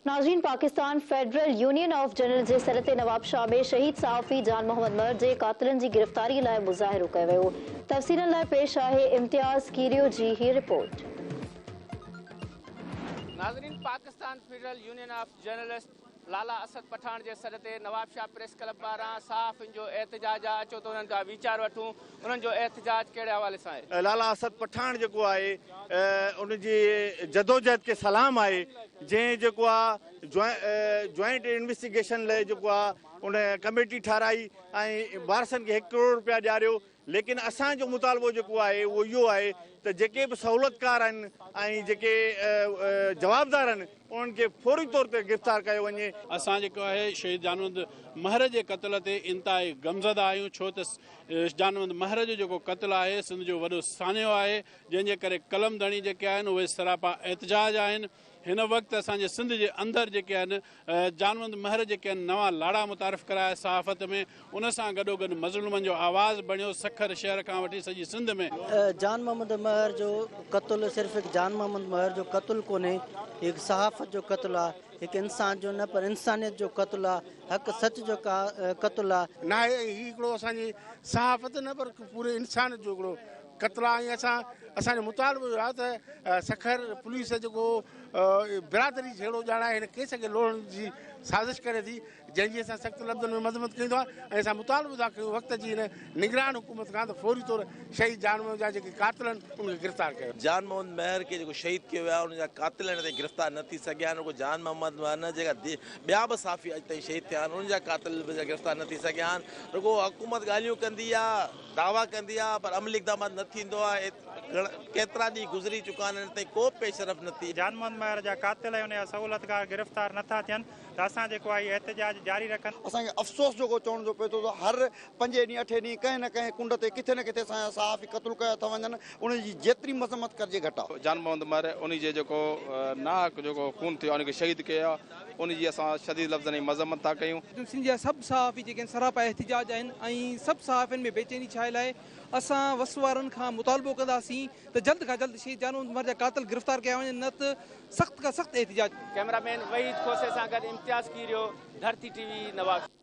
ناظرين Pakistan federal union of journalists جي سڏ تي نوابشاهه ۾ شهيد صحافي جان محمد مهر جي قاتلن جي گرفتاري لاء مظاهرو ڪيو ويو. تفصيلن لاء پيش آهي امتياز ڪيريو جي هي رپورٽ. ناظرين Pakistan federal union of journalist Lala Asad Pathan جي سڏ تي نوابشاهه پريس ڪلب ٻاهران صحافين جو احتجاج آ، اچو ته انهن کان ويچار وٺون انهن جو احتجاج ڪهڙي حوالي سان آهي. لالا اسد پٺاڻ جيڪو آهي ان جي جدوجهد کي سلام آهي جنهن جيڪو آ جوائنٽ انويسٽيگيشن لئه جيڪو آ ان ڪميٽي ٺاهرائي ۽ وارثن کي هڪ ڪروڙ روپيا ڏياريو ليڪن اسان جو مطالبو جيڪو آهي اهو اهو آهي ته جيڪي به سهولتڪار آهن ۽ جيڪي جوابدار آهن انهن کي فوري طور تي گرفتار ڪيو وڃي. اسان جيڪو آهي شهيد جانوند مهر جي قتل تي انتهائي غمزده آهيون ڇو ته جانوند مهر جو جيڪو قتل آهي سنڌ جو وڏو سانحو آهي جنهن جي ڪري قلم ڌڻي جيڪي آهن اهي سراپا احتجاج آهن هن وقت اسان جي سنڌ جي اندر جيڪي آهن جانوند مهر جيڪي آهن نوان لاڙا متعارف ڪرايا صحافت ۾ ان سان گڏوگڏ مظلومن جو آواز بڻيو سکر شهر کان وٺي سڄي سنڌ ۾. جان محمد مهر جو قتل صرف هڪ جان محمد مهر جو قتل ڪونهي هي هڪ صحافت جو قتل آ هڪ انسان جو نه پر انسانيت جو قتل آ حق سچ جو قتل آ. ناهي ۽ هي هڪڙو اسان جي صحافت نه پر پوري انسانيت جو هڪڙو قتل آ ۽ اسان اسان جو مطالبو اهو آ ته سکر پوليس جيڪو برادري جهيڙو ڄاڻائي هن ڪيس کي لوڙهڻ جي سازش ڪري ٿي جنهن جي اسان سخت لفظن ۾ مذمت ڪيون ٿا ۽ اسان مطالبو ٿا ڪيون وقت جي هن نگران حڪومت کان ته فوري طور شهيد جان محمد جا جيڪي قاتل آهن انهن کي گرفتار ڪيو. جان محمد مهر کي جيڪو شهيد ڪيو ويو آهي ان جا قاتل هن تائين گرفتار نه ٿي سگهيا آهن رڳو جان محمد مهر نه جيڪا ٻيا به صحافي اڄ تائين شهيد ٿيا آهن انهن جا قاتل به گرفتار نه ٿي سگهيا آهن رڳو حڪومت ڳالهيون ڪندي آهي دعويٰ ڪندي آهي پر عملي اقدامات نه ٿيندو آهي ڪيترا ڏينهن گذري چڪا آهن هن تائين ڪو به پيش رفت نه ٿي. جان محمد مهر جا قاتل ۽ ان جا سهولتڪار گرفتار نه ٿا ٿين ته اسان جيڪو آهي هي احتجاج جاري رکن. اسان کي افسوس جوڳو چوڻ جو پئي ٿو ته هر پنجين ڏينهن اٺين ڏينهن ڪنهن نه ڪنهن ڪنڊ تي ڪٿي نه ڪٿي اسان جا صحافي قتل ڪيا ٿا وڃن ان جي جيتري مذمت ڪرجي گهٽ آ. جان محمد مهر انهي جي جيڪو ناحق جيڪو خون ٿيو آهي ان کي شهيد ڪيو آهي ان جي اسان شديد لفظن ۾ مذمت ٿا ڪيون. سنڌ جا سڀ صحافي جيڪي آهن سراپا احتجاج آهن ۽ سڀ صحافين ۾ بيچيني ڇانيل آهي اسان وس وارن کان مطالبو ڪنداسين ته جلد کان جلد شهيد جان محمد مهر جا قاتل گرفتار ڪيا وڃن نه ته سخت کان سخت احتجاج. ڪئميرا مين وحيد کوسي سان گڏ امتياز ڪيريو، ڌرتي ٽي وي، نوابشاهه.